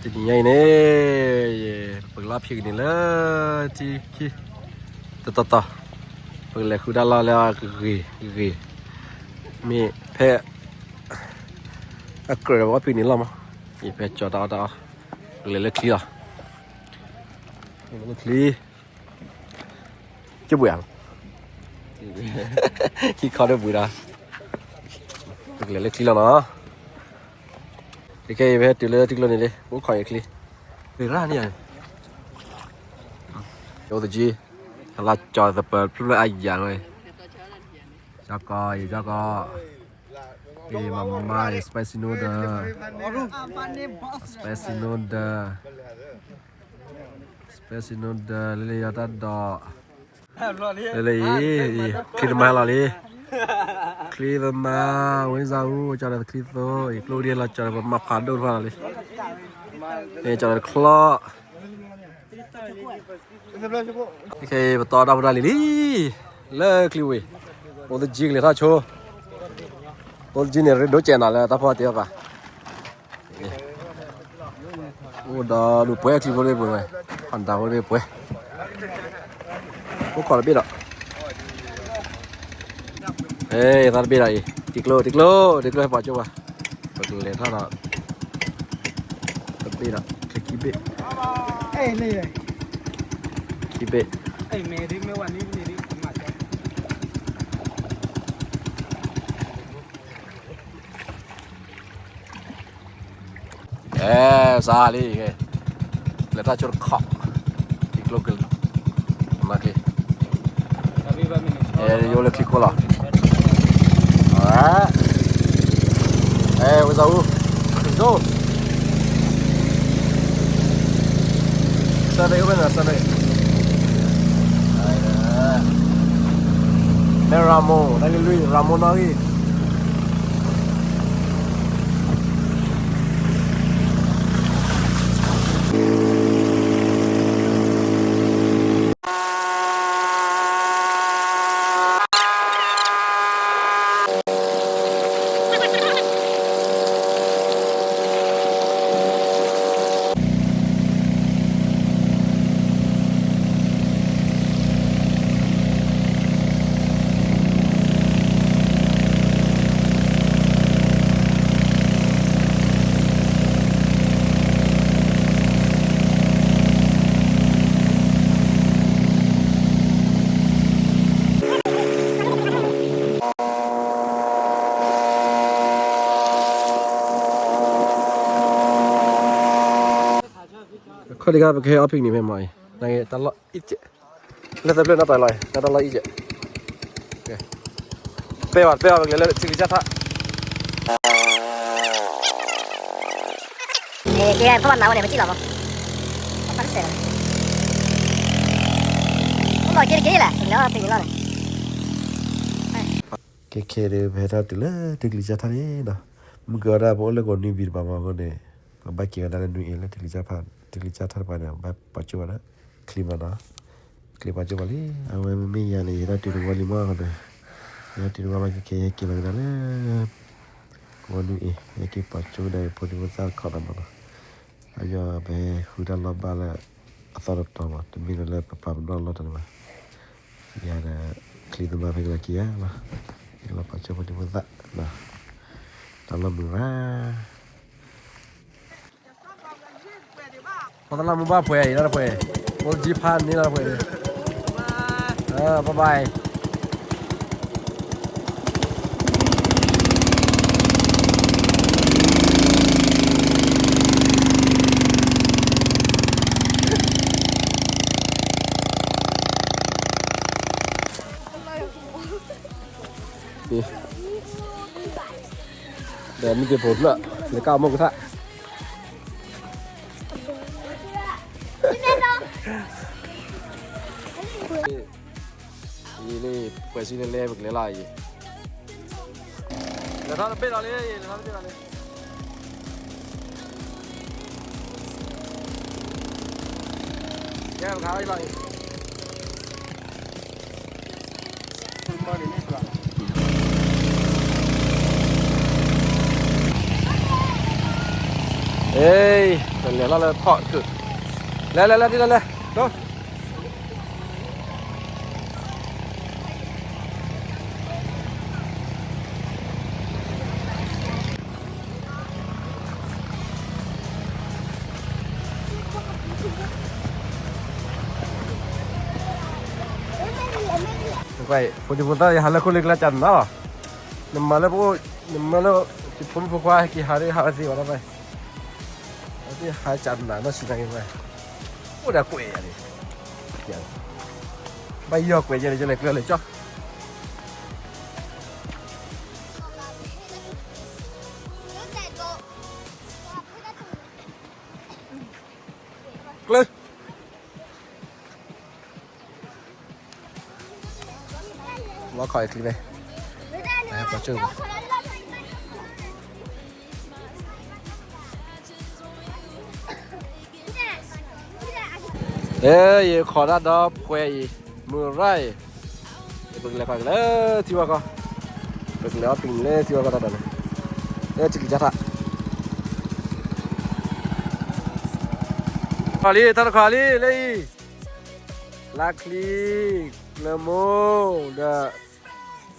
တနံၤညါအံၤန့ၣ် ပကလီၤဖံးကန့ၢ်လၢ ထံခံ တတီၤတီၤ, ပကလဲၤဃုဒၣ်လီၢ်လၢအဂ့ၤဂ့ၤ, မ့ၢ်ဖဲ အကြၢးဒီးပကဖံးကန့ၢ်လီၢ်မး, အံၤဖဲကၠီၤတၢ်အီၣ်တၢ်အီ, ပကလဲၤလၢချံလီၤ, လၢချံ ကဘှံးဧါ, ခံခီတဘှံးဒီး, ပကလဲၤလၢချံလီၤနီၤ, ခဲအံၤဖဲတုၤလၢထံကျိန့ၣ်လံ ပအိၣ်ခိးအံၤချံ, ရၣ်န့ၣ်, အိၣ်သကံ, လၢကၠီၤသပၢၤဖျၢၣ်အယၤလီၤ, ကၠီကီ, ယကၠီကီ, အံၤမၤမၤ spicy noodle, spicy noodle, spicy noodle လၢလၢယီၤတၢ်ဒိး လၢလၢအံၤ, ချံသမါလီၤလံ, ချံသမါ, ဝ့ၢ်စၢ်အူ, ကၠီၤဒီးချံသိ, အံၤကျိဒ်လီၤကၠီၤဒီးပမၤဖးဒိၣ်တဖၣ်လီၤလံ, ကၠီၤဒီးချီ, ခဲအံၤပတီၢ်တၢ်ဖိတၢ်လံၤလံ, လၢချံဝ့ၢ်, အိၣ်သကံကလဲၤထီၣ်ဆိ, အိၣ်သကံန့ၣ် ရ့ဒိၣ်ကဲးနၤလၢတၢ်ဖီၣ်တ့ၢ်အီၤဘၣ် အိၣ်ဒီးဒုးပှဲၤချံဖိတဘ့ၣ်ပှဲၤဝဲ, Hondaဖိတဘ့ၣ်ပှဲၤ, အိၣ်ခိးတဘ့ၣ်ဒီး, အဲ သးတဘ့ၣ်ဒီးအံၤ, တံကျိ တံကျိ တံကျိဟဲပာ်ကၠိၣ်ဘၣ်, ပကလဲၤထီၣ်ဒီး, တဘ့ၣ်ဒီး ခဲခံဘ့ၣ်, ခံဘ့ၣ် အဲ စးလံ, လဲၤထီၣ်ဆိတခီ, ထံကျိကလံၤ, မၤချံ, အဲ ယအိၣ်လၢချံခိၣ်လီၤ, အဲ ဝ့ၢ်စၢ်အူ, ဒိၣ်, စၢ်ဒၣ်အိၣ်ဖဲန့ၣ် စၢ်ဒၣ်, မ့ၢ်ရၤမိၢ် တၢ်ဂ့ၢ်လွံၢ် ရၤမိၢ်နီၣ်ဂံၢ် ခီၣ်ဒံးခါ ပကဟဲအီၣ်ဖံးကန့ၢ်ဖဲမးအံၤ, နတၢ်လီၢ်အံၤကဲး, လၢသၢဖျၢၣ်နီၢ်တၢ်လီၢ်အံၤ နတၢ်လီၢ်အံၤကဲး, ပဲဘၣ် ပဲဘၣ် ပကလဲၤလၢထံကစၢ်ထၣ် ကဲ ဖီၣ်ဘၣ်နၤဝဲန့ၣ် ပစံၣ်လီၤမး, အိၣ်လီၤက့တက့ၢ်လၢ ပကလဲၤအီၣ်ဖံးကန့ၢ်လီၢ်န့ၣ်, ခဲခဲဒုး ပဟဲထီၣ်တုၤလၢထံကစၢ်ထၣ်န့ၣ်နီၤ, မုၢ်ကဝဲဒၣ် ပအိၣ်လၢကီးနွံဘံတဘၣ်မးအဃိန့ၣ်, ပဘၣ်က့ၤဝဲဒၣ်လၢနွံအ့လၢ ထံကစၢ်ထၣ်တပၤန့ၣ် ဘၣ်ပာ်ကၠိၣ်ဝဲဒၣ် ချံမးနီၤ, ချံပာ်ကၠိၣ်ပှၤလံ, အဝဲမ့မ့ၢ်ယၤန့ၣ် ယဟဲထီၣ်တုၤတဝီလံမးအဃိန့ၣ်, ယဟဲတုၤတဝီလီၤ ခဲခဲ ယဟဲက့ၤလီၤကဒါလၢ ကီးနွံအ့, ယဟဲက့ၤပာ်ကၠိၣ်ကဒါအံၤ ဖိဒံဖိသၣ်တခီဒီးမးနီၤ, အယီၤပဟဲဃုတၢ်လီၢ်ဘၣ်လၢ အသီတတီၤမး တမ့ၢ်လၢပပာ်ပနီၣ်လီၢ်တန့ၣ်ဘၣ်, ယၤဒီး ချံသမါဖဲကလီၤက့ၤဧါလီၤ, ယကလီၤပာ်ကၠိၣ်ဖိဒံဖိသၣ်, တၢ်လီၢ်မုာ်ရၣ် ပှၤတလီၢ်မုာ်ဘၣ်ပှဲၤအံၤလီၤတပှဲၤ, ဖိသကံဖးန့ၢ်လီၤတပှဲၤ, bye bye. ဒီးမ့ၢ်က့ၤဖိဖျၢၣ် လၢကၢ်မိၢ်ကထၣ် အံၤလံ ပှဲၤစံလၢလဲ ပကလဲၤလီၤအံၤ, လဲၤထီၣ်တဘ့ၣ်လီၤလံ လဲၤထီၣ်တဘ့ၣ်လီၤလံ, ကဲ ပကဟးလီၤအံၤ. အ့ ပလဲၤလီၤလၢဖီၣ်ကုာ်, လဲၤလဲၤလဲၤ ဒ်လဲၤလဲၤ, ဖိဒံဖိသၣ် ယဟးလၢခိၣ်လ့ကလါကၢ်နၤလီၤ, နမၤလၢပအိၣ်, နမၤလၢ ယဖိမုၣ်ဖိခွါဟဲက့ၤဟးဒီးဟးဝဲသ့ဘၣ်နီၤ, အဝဲသ့ၣ်ဟးကၢ်နၤနီၢ်ဆံးနာ်က့ၤဝဲ, အိၣ်ဒီးကွဲးယၤန့ၣ်, ဘၣ်ယီၤကွဲးယၤန့ၣ် ယလဲၤကျၢၤလဲၤကၠီ ကျၢၤ ဝါခီအချံပဲ, ပှၤကၠိၣ်ဘၣ်, လၢယခီၣ်ဒၣ်ဒီးဖှဲးအံၤ, မုၢ်ရၢ်အံၤ, ပကလဲၤခီၣ်က့ၤလၢထံဝါခီ, ပကလဲၤအီၣ်ပံၤလၢထံဝါခီတၢ်ဒီးန့ၣ်, လၢထံကံၢ်ကၢ်ထး, ခီၣ်လံ တၢ်တခီၣ်လံ လၢအံၤ, လါချံ, လၢမိၢ်ဒီး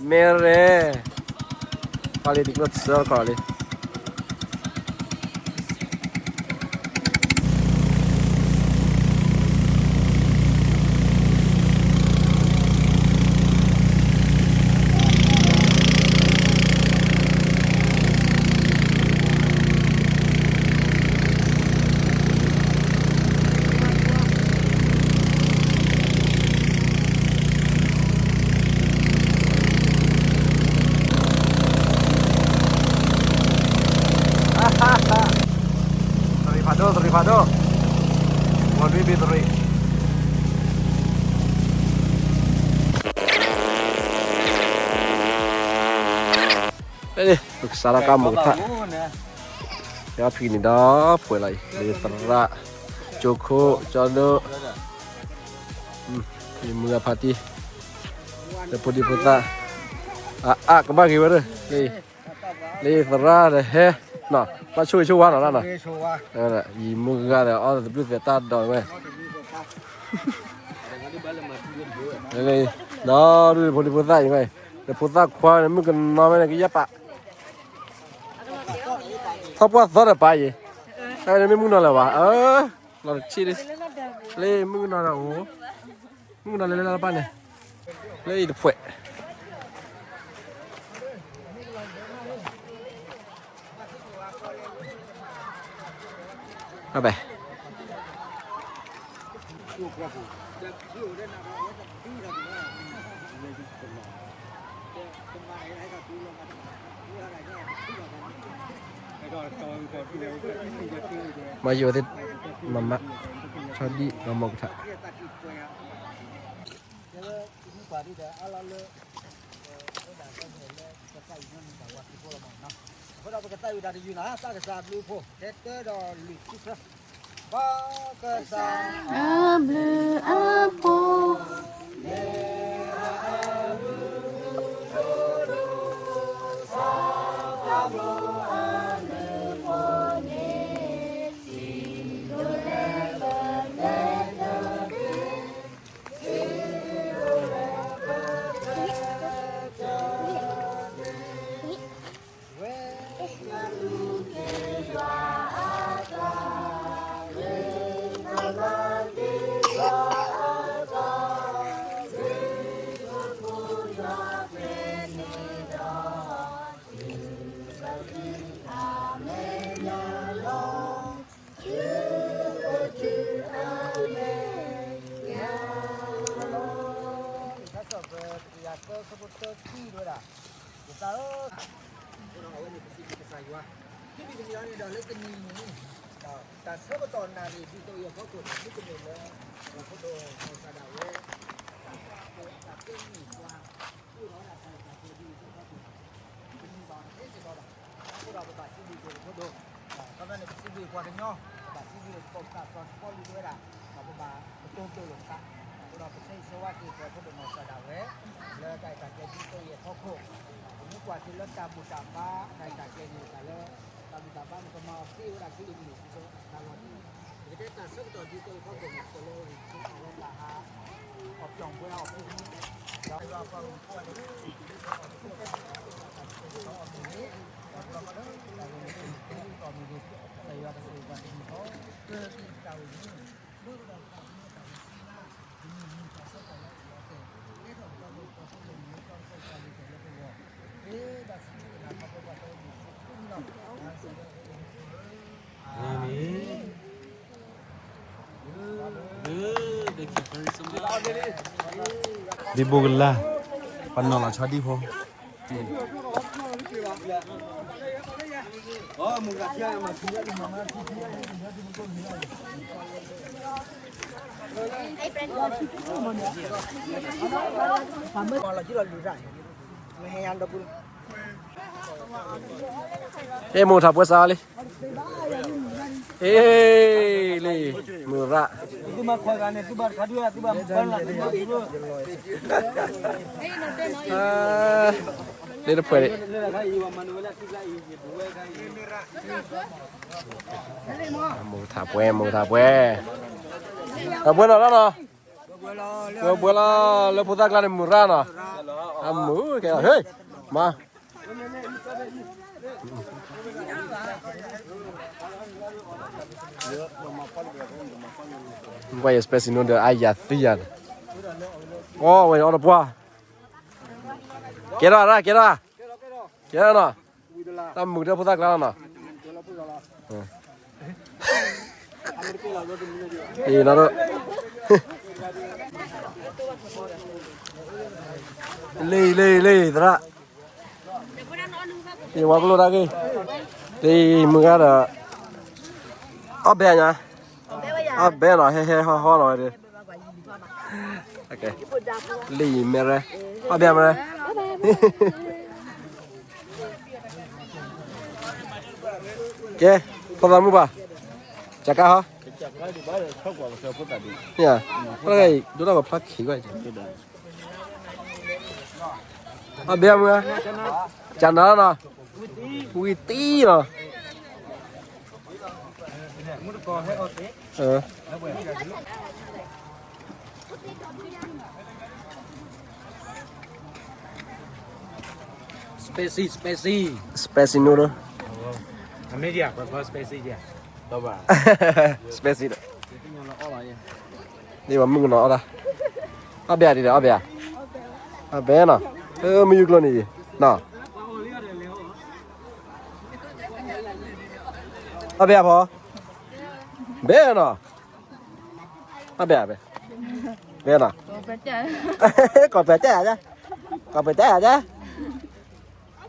မဲရဲ, ခီၣ်လံ တကျိၣ်စၢခီၣ်လံ သရံးဖးဒိၣ် သရံးဖးဒိၣ်, ဝီၤလွံၢ်ဘ့ၣ်သရံး, ပကစးထီၣ်ကါမူကထၣ်, ယဖံန့ၣ်ဒီးဖှဲးလီၤအံၤ လၢသရၣ်, ကၠိခိၣ် ကၠီဒိၣ်, ယမုၢ်ဂၤဖးတံၢ်, လၢဖိဒံဖိသၣ်, အါအါကဘၣ်ဂ့ၤဝဲဒၣ်, လၢသရၣ်ဒီးဟဲ, ဘၣ်ဆိၣ်ဂ့ၤဆိၣ်ဝါနီၤနီၤ, ယမုၢ်ဂၤဒီးအီၣ်သဘျုၣ်သဲးတၢ်ဒီးဝဲ, ဒီးဒုးဖိဒံဖိသၣ်အံၤဝဲ, ဒီးဖိသၣ်ခွါန့ၣ် မုၣ်ကနီၤဝဲန့ၣ် ကယဲၢ်ပာ် ထီၣ်ပှၢ်သီဒီးပာ်အံၤ, တၢ်ဝဲန့ၣ်မ့ၢ်မုၣ်ကနီၤလၢၤဘၣ်, လီၤတဆံးလံ, လၢမုၣ်ကနီၤဒီးအိၣ်, မုၣ်ကနီၤလၢလၢလၢပၢ်န့ၣ်, လၢအံၤတဖှဲး, ဘၣ်ဘဲ မၤယိၤသ့ၣ်, မၤမး, ဆီဒံၣ် မၤမီၢ်ကထး, လၢပမုၢ်ပှၢ်ဒ်ဒီးအါလီၤလၢ အိၣ်ဒၣ်လၢကစၢ်ယွၤန့ၣ် တၢ်ဝၤသံဖိလီၤမးနီၤ, အဃိဒီးပကသးဝံၣ်တၢ်တယုၢ်နီၤ, တၢ်ကစၢ်ဘျုးဖှိၣ် တဲတၢ်ဒီးလုၢ်ထံဆၢ, ပကစၢ် အဘျုးအဖှိၣ် တၢ်စီၣ်ပတြၢၤသၢ ဆၢဖိသၢ ခံဒဝဲဒၣ်, ယသးဧၢ, အဃိဒီးအဝဲန့ၣ်ပစံးဘျုးကစၢ်ယွၤ, ခံမံၤတမံၤအံၤန့ၣ်ဒီးလၢတနံၤအံၤန့ၣ်, ဒီးတၢ်ဆၢကတီၢ်နၣ်ရံၣ်ဒ်သိးအံၤအဖီခိၣ်န့ၣ် မ့တမ့ၢ်လၢ ပှၤဖိဒိၣ်မီၤစၢ်ဒၣ်ဝဲ တၢ်ကဲမုၢ်ပှၢ် အိၣ်ဒီးဒၣ်တၢ်အဲၣ်တၢ်ကွံဒ်အံၤအဖီခိၣ်န့ၣ် ပမံဘၣ်အီၤတသ့စ့ၢ်ကီးဘၣ်. အဃိဒီးပဘၣ်စံးဘျုးက့ၤပဖိဒိၣ်, ခီဖျိန့ၣ် ပစံးဘျုးပှၤကညီ, ပဘၣ်စံးဘျုးပှၤကညီ စီၤပီလူးတဲဝဲဒၣ်, ဒီးပဘၣ်ကတိၤတၢ်လိာ်ပသး, အဃိဒီးပဆၢဂ့ၤဆၢဝါက့ၤပှၤဖိဒိၣ်မီၤစၢ်ဒၣ်ဝဲ လၢတၢ်အဲၣ်တၢ်ကွံဒ်သိးအံၤအဖီခိၣ်, ပမ့ၢ်ကွၢ်က့ၤလၢတၢ်ဘူၣ်တၢ်ဘါ တၢ်အဲၣ်တၢ်ကွံန့ၣ် တၢ်လၢ ဒ်ဘိကလါ, ပနီၢ်လီၤဆီဒံဖိ. ဟဲမိၢ်ထးပှဲၤစးလံ, ဟဲလံ, မုၢ်ရၣ်, လၢတဖှဲးန့ၣ် မိၢ်ထးပှဲၤ, မိၢ်ထးပှဲၤ, ထးပှဲၤနီၤလီၤနီၤ, ပှဲၤပှဲၤလီၤ လၢဖိသၣ်ကျါန့ၣ် မုၢ်ရၣ်နီၤ, အမုၢ်ကဲ, ဟ့ၣ်, မၤ ကွၢ်ယ spicy noodle အါယၤသံယၤန့ၣ်, အိၣ်ဝဲအီၣ်တပှၢ်, ကဲထီၣ်ရၣ် ကဲထီၣ်, ကဲထီၣ်နီၤ, တၢ်မုာ်ဒီးဖိသၣ်ကျါလီၤနီၤ, အံၤနီၤ, လံ လံ လံ သရၣ် ယဝါကလိတၢ်ဂ့ၢ်, တမုၢ်ဂၤဒီး, အီၣ်ဘဲညါ, အီၣ်ဘဲနီၤ ဟဲဟဲဟီၣ်ဟီၣ်နီၤဝဲဒၣ်, လံမဲရဲ, အီၣ်ဘဲမဲရဲ, ကဲ, ဖိသၣ်မုၣ်ဘၣ်, ကကါဟီ, ဒိၣ်ဒၣ်ကဖျါခံကွၢ် အဘဲမုၢ်, ကနၤနီၤ, ဝံၤတံၢ်နီၤ, အ spicy spicy spicy noodle, spicy ဒီး, ဒ်ပှၤမုၣ်ကနီၤအီၣ်တၢ်, အဘဲဒ်ဒီး အဘဲ, အဘဲနီၤ, မ့ၢ်ယူကျိၤန့ၣ်, နီၤ, အဘဲအဖီ, ဘဲနီၤ, အဘဲအဘဲ, ဘဲနီၤ, ကိးပျဲကဲ, ကိးပျဲကဲ,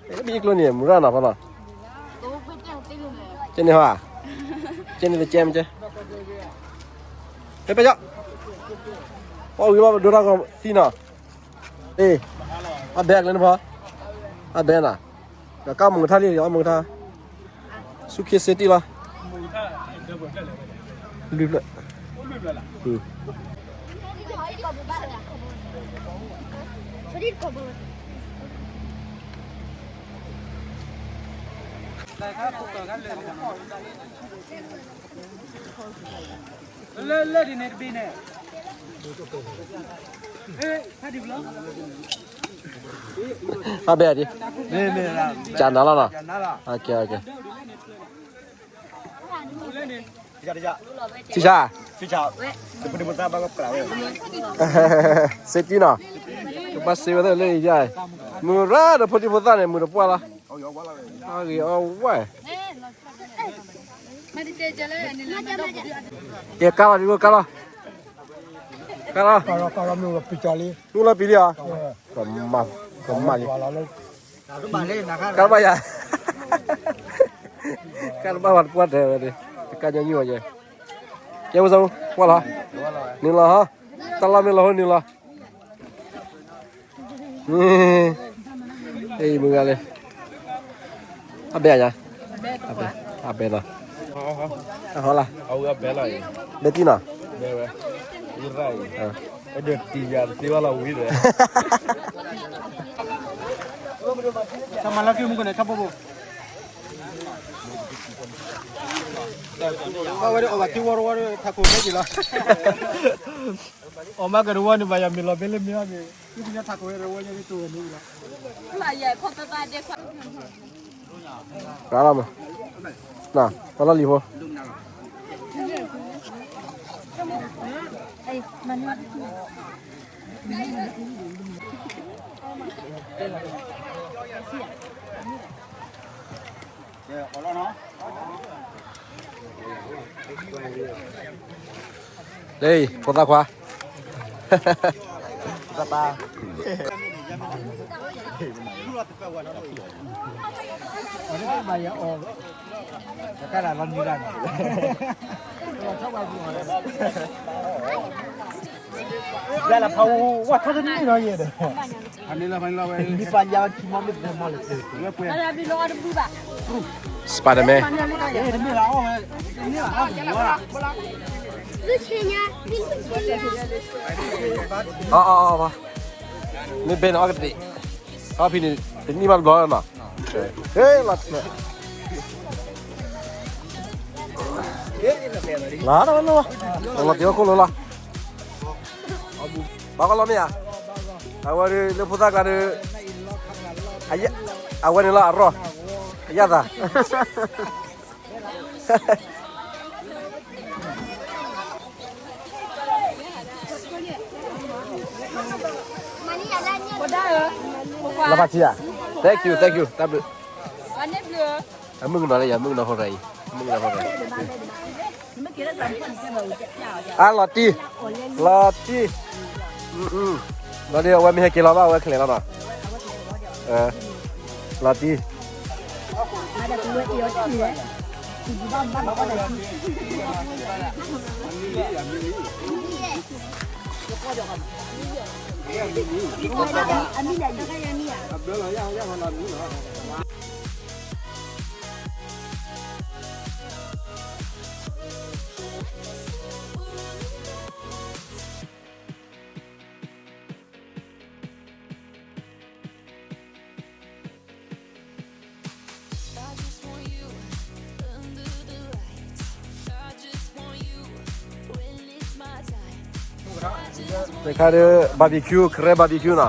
မ့ၢ်ယူကျိၤန့ၣ် မုၢ်ရၣ်နီၤဖီနီၤ, ကဲန့ၣ်ဟီ, ကဲန့ၣ်တကဲမ့ၢ်ကဲ, ဟဲပၢၢ်ကၠီ, ပှၤဝံၤမးပဒိတၢ်ဂီၤသံနီၤ, အ့, အဘဲအကျဲန့ၣ်ဖီ, အဘဲနီၤ, ဒီးကါမုၢ်ကထါလံ အီၣ်မုၢ်ကထါ, ဆူခ့စ့တံၢ်လီၤ, လွံၢ်ဖျၢၣ်, လၢလၢဒ်န့ၣ်တဘ့ၣ်န့ၣ်, အဘဲဒ်, ကနၤလီၤနီၤ, ဆံၣ်ဆါ, စ့တံၢ်နီၤ, ကဘၣ်စ့ဝဲသ့ၣ်လၢယၤ, မုၢ်ရၣ်ဒီးဖိဒံဖိသၣ်န့ၣ် မုာ်တပှၢ်လီၤ, အဂ့ၤအဝဲ ကဲကါလီၤ ဒ်ကါလီၤ, ကါလီၤ, မုၢ်လီၤပံၤလံဧါ, ကမၣ်လံ, ကါဘၣ်ယၤ, ကါတဘၣ်ဝဲတပှၢ်တဲဝဲ, တကါညီနုၢ်ဝဲယဲ, ကဲဝဲစ့ၢ် ကွၢ်လီၤ, နုာ်လီၤဟီ, တၢ်လီၢ်မ့ၢ်လီၤဟိနုာ်လီၤ အံၤမုၢ်ဂၤလံ, အဘဲယၤ, အဘဲနီၤ, အဟီလၢ, ဘဲတံၢ်နီၤ, ဝဲ, တံၢ်ယၤတသ့ဘၣ်လီၤဝံၤဒီး, မၤလၢက့မုၢ်ကန့ၣ် ထီဘိဘိ, ဘၣ်ဝဲဒၣ်အီၣ်ဘၣ်က့ၤဝီတဝီဒီး ထးခိၣ်ဖဲက့ၤလီၤ. အီၣ်မးကတဝီန့ၣ် ဘၣ်ယၤမ့ၢ်လီၤဘဲလၢမ့ၢ်အီၤန့ၣ် ဒ်ပညီထးခိၣ်ဝဲတဝီညါဒ်တိၢ်ဝဲန့ၣ်လီၤ. ရၣ်လီၤမး, နၤ, ပှၤလီၢ်လံၤဖိ. လၢ ဖိသၣ်ခွါ, ဖိသၣ်ပၢ်, လၢလၢဖးဝါထီၣ်တန့ၢ်ဒီးယဲဒီး Spider-Man. အီၣ်အီၣ်အီၣ်, မ့ၢ်ဘဲန့ၣ်အီၣ်ကတ့ၢ်, အီၣ်ဖဲန့ၣ် တနံၣ်ဘၣ်တဘျီလီၤနီၤ, ဟဲလီၤ, လီၤ, လီၤတ့ၢ်ဝဲခိၣ်လိၤလီၤ. ဘၣ်ကီလီၤမ့ၢ်ဧါ, အဝဲဒၣ်လၢဖိသၣ်ကျါဒီး, အဝဲန့ၣ်လီၤအရီၢ်, အယၣ်သး လီၤဘၣ်ထံဧါ, thank you, thank you, တၢ်ဘျုး, အမုၣ်ကနီၤလၢယၤ မုၣ်ကနီၤဖိရၤအံၤ, မုၣ်ကနီၤဖိရၤ အါ လီၤတံၢ်, လီၤတံၢ်, လီၤတံၢ်, အဝဲမ့ၢ်ဟဲက့ၤလီၤဘၣ် အဝဲချဲးလီၤနီၤ, လီၤတံၢ်. တခါဒီး barbecue, Karen barbecue နီၤ,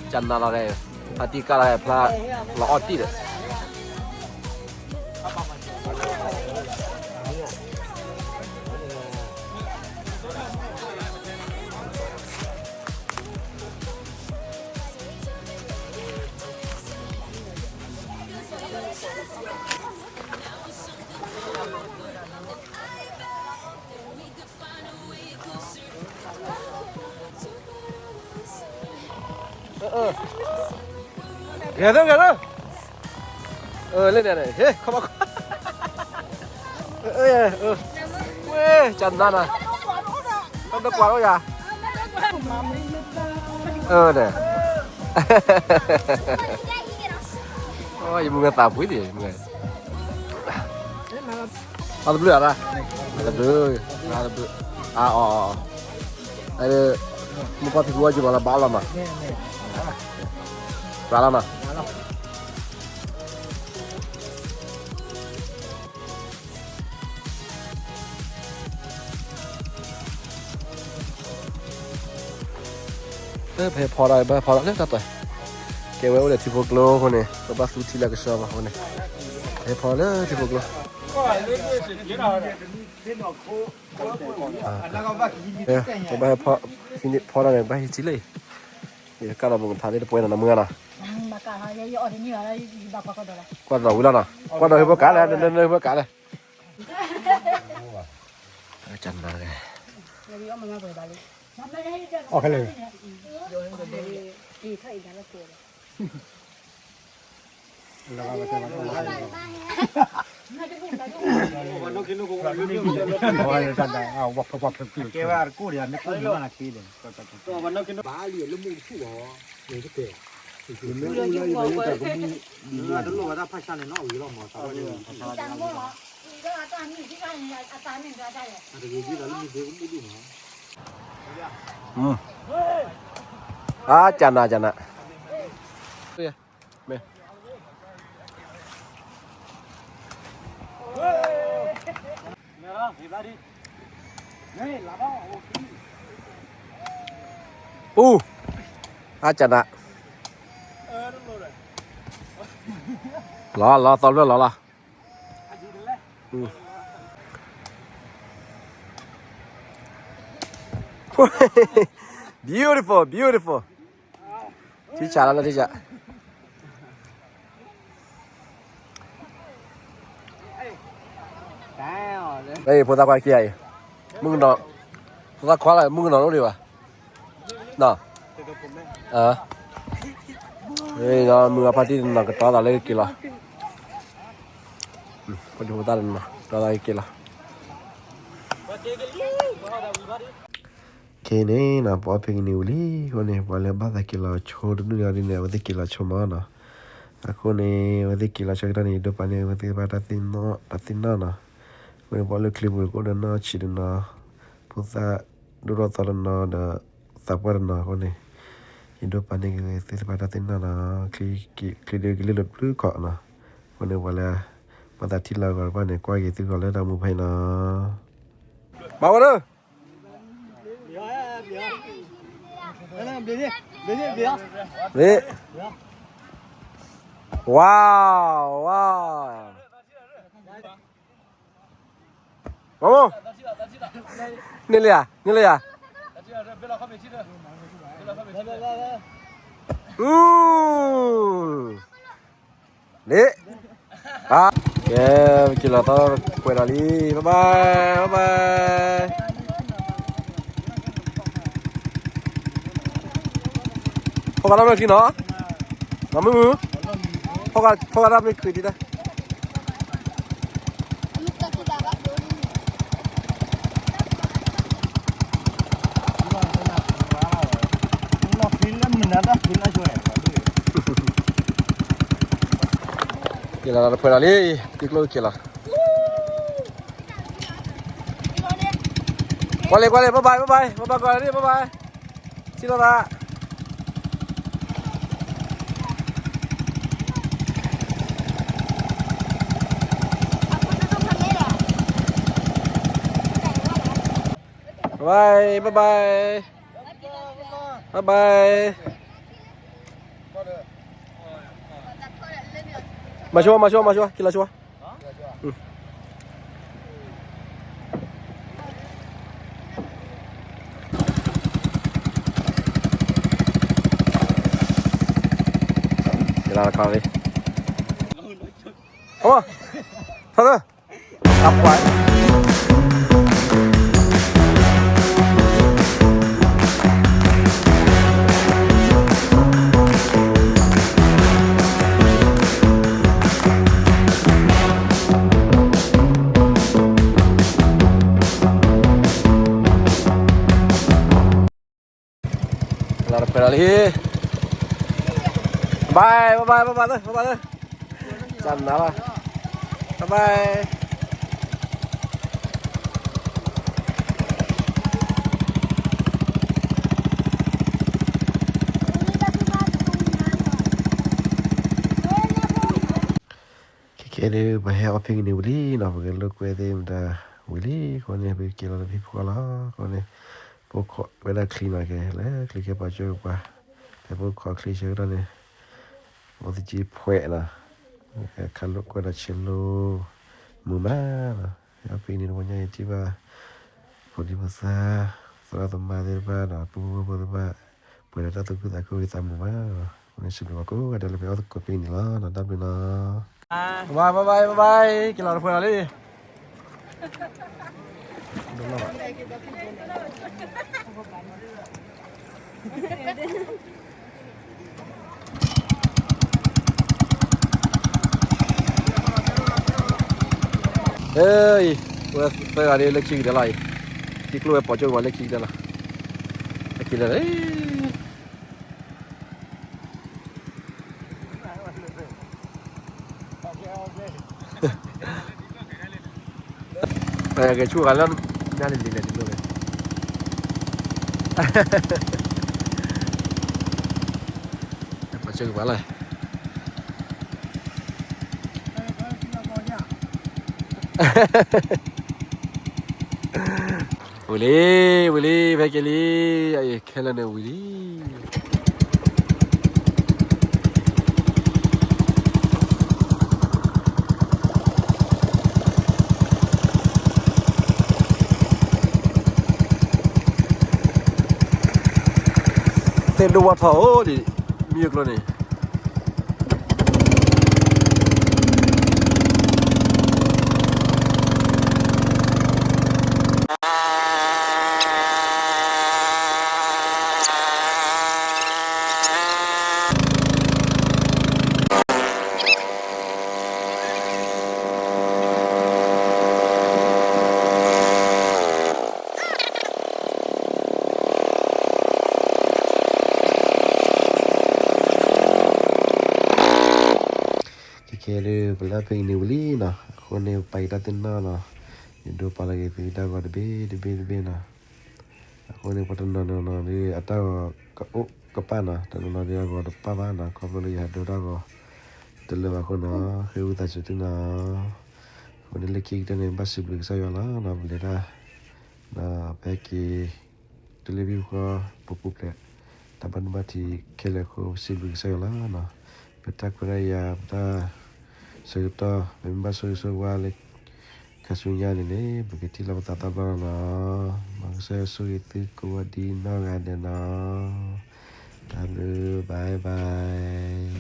ကနၤလီၤဂဲၤ, ဖါတံၢ်ကၢ်လီၤဂဲၤဖျါ, လီၤအီၣ်တံၢ်ဒီး ဂဲၤလၢဂဲၤလၢ, လၢန့ၣ်န့ၣ် ဟဲ ခီဘၣ်, ဝဲ ကနါနၤ, တၢ်တကွၢ်ထီၣ်ယၤ, န့ၣ်, ယမုၢ်ဂၤသးပှ့ၤန့ၣ်, အတဘျုးအရၣ်, အတဘျုး, အတဘျုး, အအီၣ်, မုၢ်ပှၢ်ဖံးဘိဝဲက့ၤဘၣ်လီၤဘၣ်လီၤနီၤ, ဘၣ်လီၤနီၤ. ပဟဲဖီတၢ် ပဟဲဖီတၢ်လၢတၢ်တီၤ, ကဲဝဲအိၣ်ဒီးထံဖိကျိအဃိန့ၣ် ပဘၣ်သူထံလၢကဆှီဘၣ်အဃိန့ၣ်, ပဟဲဖီလၢထံဖိကျိ, ပဘၣ်ဟဲဖီ, ဖီတၢ်န့ၣ် ဘၣ်ဟံးထံလၢအံၤ, ယကၢ်လီၤမုၢ်ကထါလၢတပှဲၤနီၤ နမုၢ်ဂၤနီၤ, ကွၢ်ဒီးဝံၤလီၤနီၤ, ကွၢ်ဒီးဟံးဖိကါလဲၣ်, နနၢဟံးဖိကါလဲၣ်. ကနၤ, အီၣ်ခဲလၢာ်, အါ ကနၤ ကနၤ, မ့ၢ်, အိၣ်, အါကနး, လီၤလီၤ သီဖျၢၣ်လီၤလီၤ. Beautiful, beautiful. ထံဆးလီၤလၢထံဆး. ဖိသၣ်ခွါခံဂၤအံၤ, မုၣ်ကနီၤ, ဖိသၣ်ခွါလၢမုၣ်ကနီၤလိၣ်ဒံးဘၣ်, နီၤ, မုၢ်အဖါတံၢ်တနီၤကတီၤသးလၢက့ၤလီၤ, ဖိဒံဖိသၣ်တနီၤကတီၤသးက့ၤလီၤ. ခဲအံၤန့ၣ်နီၤ ပအီၣ်ဖဲကနံၤဝံၤလံအဃိန့ၣ် ပှၤလၢဘၣ်သးက့ၤလီၤဆိတနွံန့ၣ်ဒ်န့ၣ် အဝဲသ့ၣ်က့ၤလီၤဆိမးနီၤ. အဃိန့ၣ် အဝဲသ့ၣ်က့ၤလီၤဆိကတၢၢ်န့ၣ် ယဒိးပာ်န့ၢ်အဝဲသ့ၣ်တဖၣ်တၢ်သ့ၣ်နီၣ်, တၢ်သ့ၣ်နီၣ်နီၤ. အဃိန့ၣ် ပှၤလၢချံပူၤကအိၣ်ဒီးနီၢ်ဆံးတနီၤ, ဖိသၣ်ဒိၣ်ထီၣ်သီတနီၤဒီးသးပှၢ်တနီၤအဃိန့ၣ် ယဒိးပာ်န့ၢ်က့ၤသ့ၣ်တဖၣ်တၢ်သ့ၣ်နီၣ်နီၤ. ချံဒုးကလံၣ်လိာ်ဘျုးခီနီၤ. အဃိန့ၣ် ပှၤလၢ ပှၤသးထံၣ်လၢအဂီၢ်တဖၣ်န့ၣ် ကွၢ်က့ၤသုဂီၢ်လၢတၢ်မူဖဲအံၤနီၤ. ဘၣ်ဝဲဒၣ် ဝါ, ဝါ, မမ, န့ၢ်လံဧါ, န့ၢ်လံဧါ, န့ၣ်, ကဲ, ပက့ၤလီၤသီပှဲၤဒီးလံ, bye bye, bye bye. ဖီၣ်ဃာ်တၢ်မ့ၢ်ချံနီၤ, မမုၢ်မုၢ်, ဖီၣ်ဃာ်တၢ်မ့ၢ်ချံဒံးတၢ် က့ၤလီၤတဖှဲးလီၤလံ, တံၤကျိက့ၤလီၤ, ကွၢ်လံ ကွၢ်လံ bye bye, bye bye, bye bye ကွၢ်လံ bye bye, ထံၣ်လိာ်သး bye bye, bye bye, bye bye. မၤဆိ မၤဆိ မၤဆိ က့ၤလီၤဆိ က့ၤလီၤတခါလံ, အမ, ထီၣ်လၢ အပှၤ လီၤတဖှဲးလီၤလံ, bye bye, bye bye လၢ bye bye လၢ, ကနၤလီၤ, bye bye. ခဲခဲန့ၣ် ပဟဲအီၣ်ဖဲကနံၤဝံၤလံနီၤ, ပကလိာ်ကွဲသ့ၣ်မတၤဝံၤလံ, အဃိန့ၣ် ပက့ၤလီၤလၢဖံဖှီၣ်လီၤ, အဃိန့ၣ် ပိာ်ခွါဝဲဒၣ်ချံနီၤ, ကဲ လၢချံခဲပာ်ကၠိပှၤ, ဖဲပိာ်ခွါချံဆၢကတီၢ်န့ၣ် အိၣ်သက့ဖှဲးနီၤ, ခးလိာ်ကွဲဒီးဆ့လိၤ, မုာ်မးနီၤ, ဖဲအီၣ်ဖဲကနံၤတဝီညါအံၤထံၣ်ဘၣ် ဖိဒံဖိသၣ်, သရၣ်သမါသ့ၣ်တဖၣ်ဒီး ပုၢ်ဖိဝဲၢ်ဖိသ့ၣ်တဖၣ်, ပှဲၤဒီးတၢ်သူၣ်ခုသးခုဝံၤသးမုာ်မးနီၤ, အဃိန့ၣ် စံးဘျုးဘၣ်ကိးဂၤဒဲးလၢဖဲအီၣ်သကိးဖဲကနံၤလီၤ, တၢ်ဘျုးလီၤ. Bye bye bye bye, က့ၤလီၤတဖှဲးလီၤလံ. အံၤ, ဝဲသၢဂၤဒ်လၢခံကတၢၢ်လီၤအံၤ, ထံကျိဝဲပိာ်ကၠိကဝီၤလၢခံကတၢၢ်လီၤ, အက့ၤလၢ ကဲဆူၣ်ဂၤလၢညါန့ၣ်လံလဲၣ်တလိၣ်လဲၣ်, ပှၤကၢကပၤလီၤ. ဝံၤလံ, ဝံၤလံ, ဖဲက့ၤလံ, အခဲလၢာ်န့ၣ်ဝံၤလံ. သ့ၣ်ဒိၣ်ဝါထီၣ်အိၣ်ဒံး မံယိၤကျိန့ၣ် ခဲခဲဒုး ပလၢဖဲအံၤန့ၣ်ဝံၤလံနီၤ, အဃိန့ၣ် ပပာ်က့ၤတၢ်သ့ၣ်နီၣ်နီၤ, ယဒိပာ်လီၤက့ၤသုတၢ်ဂီၤတဘ့ၣ်တဘ့ၣ်တဘ့ၣ်နီၤ. အဃိန့ၣ် ပှၤတနီၤနီၤနီၤဒုး အတၢ်ဂီၤကအိၣ်ကပၣ်နီၤ, တနီၤနီၤဒုးအဂီၤတပၣ်ဘၣ်နီၤ, ခီဖျိလၢယဟးဒိတၢ်ဂီၤတလၢာ်ဘၣ်အဃိနီၤ, ဃ့ဝံသးစူၤသုနီၤ. အဃိန့ၣ် လၢခံကတၢၢ်န့ၣ် ဘၣ်စံးဘျုးကစၢ်ယွၤလီၤနီၤ, ပလဲၤတၢ် ဒီးဖဲက့ၤ တုၤလၢမုၢ်ဃီ ပပူၤဖျဲး တၢ်ဘၣ်ဒိဘၣ်ထံးခဲလၢာ်အဃိ ပစံးဘျုးကစၢ်ယွၤလီၤနီၤ. ပတၢ်ခွဲးတၢ်ယာ် ပတၢ်ဆၢကတီၢ် ပမ့ၢ်ဘၣ်ဆိၣ်ဂ့ၤဆိၣ်ဝါလၢ ခါဆူညါန့ၣ်န့ၣ် ပကထံၣ်လိာ်ပသးသီတဘျီလီၤနီၤ. မ်ကစၢ်ယွၤဆိၣ်ဂ့ၤသုကိးဂၤဒဲးနီၢ်ဂၤဒဲးနီၤ. တၢ်ဘျုး bye bye.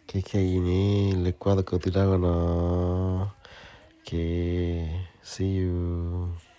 ခဲခဲအံၤန့ၣ် လဲၤကွၢ်သကိးသုတၢ်ဂီၤနီၤ. Okay, see you.